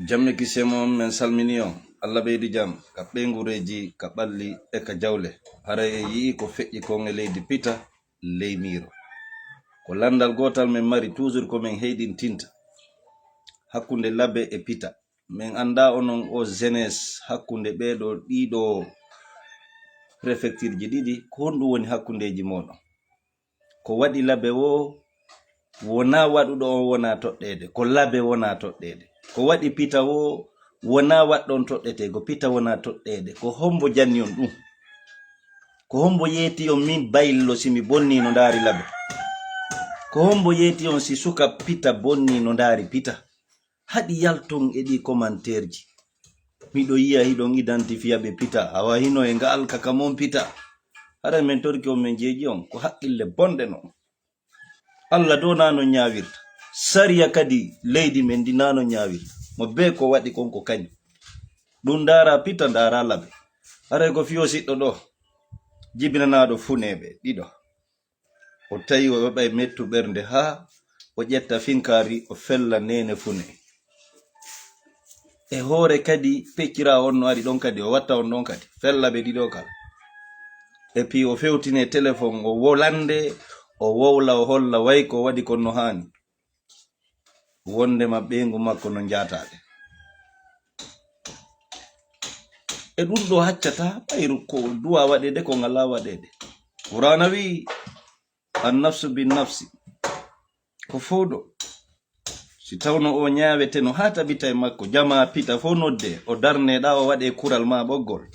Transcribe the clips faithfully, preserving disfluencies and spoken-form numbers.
Jamme kisemo on, men salmini on. Allah ɓeydu jam ka ɓeyngureeji, ka ɓalli e ka jawle. Haray en yi'i ko feƴƴi kon e leydi Pita ley miiro. Ko lanndal gootal men mari, toujours ko men heyɗintinta hakkunde Labe e Pita. Men anndaa onon o jeunesse hakkunde ɓee ɗoo, ɗii ɗoo préfectureji ɗiɗi, ko honɗum woni hakkundeeji mooɗon? Ko waɗi Labe woo wonaa waɗuɗo on wonaa toɗɗeede, ko Labe wonaa toɗɗeede. Ko waɗi Pita woo wonaa waɗɗo on toɗɗetee, ko Pita wonaa toɗɗeede. Ko hombo janni on ɗum? Ko hombo yeeti on min Bayillo si mi bonni no ndaari Labe? Ko hombo yeeti on si suka Pita bonni no ndaari Pita? Haɗi yalton e ɗi commentaire ji. Miɗo yiya hiɗon identifiya ɓe Pita. Awa hino e nga alkaka mon Pita. Haray men torki on, men jeeji on. Ko haqqille bonɗe non. Allah dow naa non ñaawirta. Sariya kadi leydi men ndi naa non ñaawirta. Mo bee ko waɗi kon ko kañum. Ɗum ndaara Pita, ndaara Labe. Haray ko fiyo siɗɗo ɗo. Jibinanaaɗo funeeɓe ɗiɗo. O tawi o heɓay mettu ɓernde haa o ƴetta finkaari, o fella Neene Fune. E hoore kadi peccira on no ari ɗon kadi, o watta on ɗon kadi, fella ɓe ɗiɗo kala. Et puis o fewtine téléphone, o wolande, o wowla, o holla way ko waɗi kon no haani. Wondema ɓeyngu makko no njaataade. E ɗum ɗo haccata ɓayru ko duwa waɗeede, ko ngalaa waɗeede. Qur'aana wi'i, "An-nafsu bin-nafsi." Ko fowɗo. Si tawno o ñaaweteno haa tabita e makko, jamaa Pita fof nodde, o darneɗaa, o waɗe kural maa ɓoggol.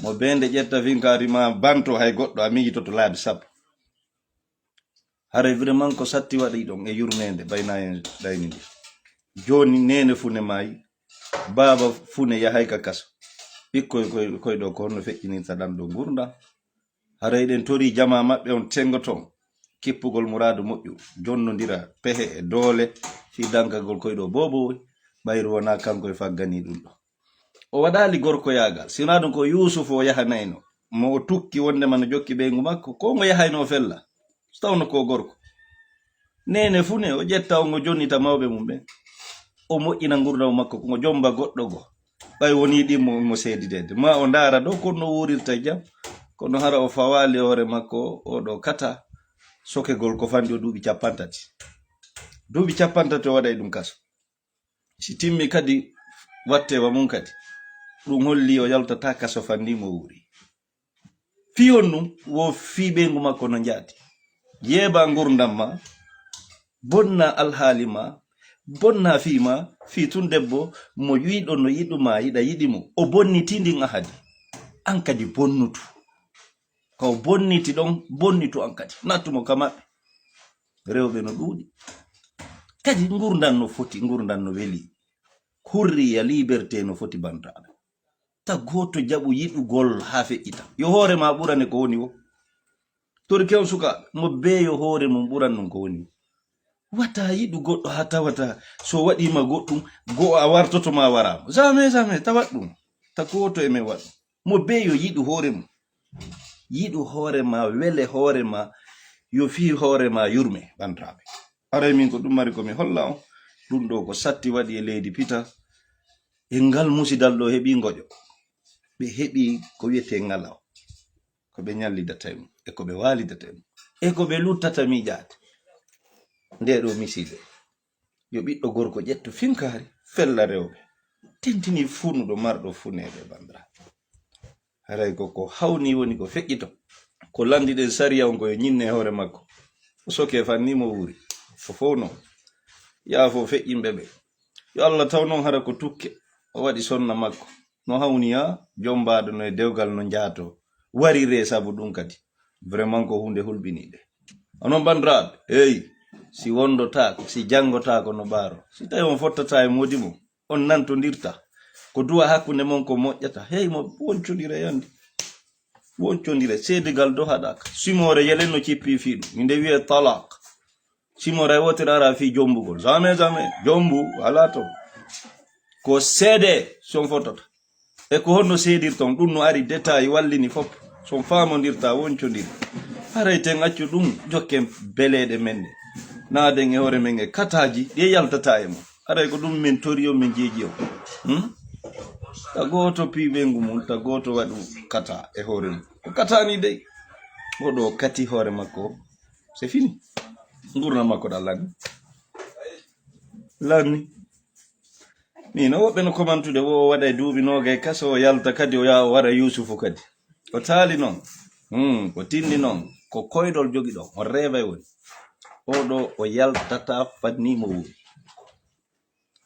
Mo bee nde ƴetta finkaari maa banto hay goɗɗo, a miijitoto laabi sappo. Haray vraiment ko satti waɗi ɗon e yurmeende bayna en ɗayni ndi. Jooni Neene Fune maayi, Baaba Fune yahay ka kaso. Ɓikkoy koy, koy ɗo ko honno feƴƴinirta ɗan ɗo ngurndan? Haray ɗen tori jamaa maɓɓe on tengoto kippugol muraadu moƴƴu, jonnondira pehe e doole fii dankagol koy ɗo boobo, ɓayru wonaa kanko e faggani ɗum ɗo. O waɗaali gorkoyaagal, si wonaa ɗum ko Yuusufu o yahanayno, mo o tukki wondema no jokki ɓeyngu makko, ko ngo yahayno o fella, so tawno ko gorko. Neene Fune o ƴetta, o ngo jonnita mawɓe mum ɓen. O moƴƴina ngurndan makko, ko ngo jomba goɗɗo goo. Ɓay wonii ɗin mo, mo seedideede. Ma o ndaara ɗo kono no wuurirta e jam, kono hara o fawaali hoore makko, o ɗo kata sokegol ko fanɗi o duuɓi cappanɗe tati. Duuɓi cappanɗe tati o waɗay ɗum kaso. Si timmi kadi wattewa mum kadi, ɗum holli o yaltataa kaso fanni mo wuuri. Fii honɗum? Wo fii ɓeyngu makko no njaati. Yeeba ngurndan maa, bonna alhaali maa, bonna fii maa, fii tun debbo mo yiɗo no yiɗu maa, yiɗa yiɗi mo. O bonniti ndin ahadi. An kadi bonnutu. Ka o bonniti ɗon, bonnitu an kadi. Nattu mo ka maɓɓe. Rewɓe no ɗuuɗi. Kadi ngurndan no foti, ngurndan no weli. Hurriya, liberté no foti, banndiraaɓe. Ta gooto jaɓu yiɗugol haa feƴƴita. Yo hoore maa ɓurane ko woni wo. Torki on sukaaɓe, mo bee yo hoore mum ɓuran ɗum ko woni wo. Wata yiɗu goɗɗo haa tawata so waɗii ma goɗɗum, go'o a wartoto ma waraama. Jamais, jamais, tawat ɗum. Ta gooto e men waɗ ɗum. Mo bee yo yiɗu hoore mum. Yiɗu hoore maa, wele hoore maa, yo fii hoore maa yurme, banndiraaɓe. Aray min ko ɗum mari ko mi holla on. Ɗum ɗo ko satti waɗi e leydi Pita. E ngal musidal ɗo heɓi ngoƴo. Ɓe heɓi ko wiyetee ngalaw. Ko ɓe ñallidata e mum, e ko ɓe waalidata e mum, e ko ɓe luttata miijaade. Nde ɗo misile. Yo ɓiɗɗo gorko ƴettu finkaari, fella rewɓe. Tentini funuɗo marɗo funeeɓe, banndiraaɓe. Haray ko, ko hawni woni ko feƴƴito. Ko lanndi ɗen sariya on ko yo ñinne hoore makko. O soke fanni mo wuuri. Ko fof non. Yaafo feƴƴinɓe ɓe. Yo Allah taw non hara ko tukke. O waɗi sonna makko. No hawni haa jombaaɗo no e dewgal no njaato. Warire sabu ɗum kadi. Vraiment ko huunde hulɓiniiɗe. Onon banndiraaɓe, hey, si wondotaako, si janngotaako no ɓaaro. Si tawi on fottata e moodi mum, on nantondirta. Ko duwa hakkunde mon ko moƴƴata. Hey, mo woncondire yandi. Woncondire, seedigal do haɗaaka. Simoore yelen no cippi fii ɗum. Nde wi'e talaq. Simoore wootere ara fii jombugol. Jamais, jamais. Jombu, alaa ton. Ko seede si on fottata. E ko honno seedirton? Ɗum no ari détail, wallini fop. Si on faamondirta, woncondire. Haray ten accu ɗum, jokken beleeɗe men ɗe. Naaden e hoore men e kataaji, ɗi yaltata e mon. Aray ko ɗum min tori on, min jeeji on. Hmm? Ta gooto piiɓe ngu mum, ta gooto waɗu kata e hoore mum. Ko kata ni dey. Oɗo kati hoore makko. C'est fini. Ngurnam makko ɗan lanni. Lanni. Ni no woɓɓe no komantude, wo o waɗay duuɓi noogay kaso, o yalta kadi, o yaha o wara Yuusufu kadi. O taali non. Hmm, ko tindi non. Ko koyɗol jogi ɗon. O reebay woni. Oɗo o yaltata fanni mo wuuri.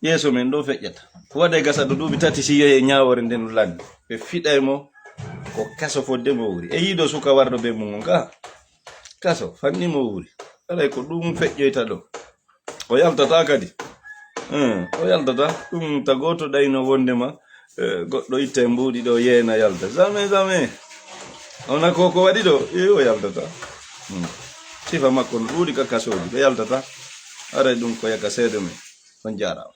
Yeeso men ɗo feƴƴata. Ko waɗay gasa ɗo duuɓi tati si yehi e ñaawoore nden lanni. Ɓe fiɗay mo ko kaso fodde mo wuuri. E yiɗo suka warɗo be mum on ka. Kaso, fanni mo wuuri. Aray ko ɗum feƴƴoyta ɗo. O yaltata kadi. Hmm, o yaltata. Ɗum ta gooto ɗayno wondema, eh, goɗɗo itta e mbuuɗi ɗo yeena yalta. Jamais, jamais. Ona ko ko waɗi ɗo, eh, o yaltata. Hmm. Sifa makko no ɗuuɗi ka kasooji, ɓe yaltata. Aray ɗum ko yaka seedo men. On jaaraama.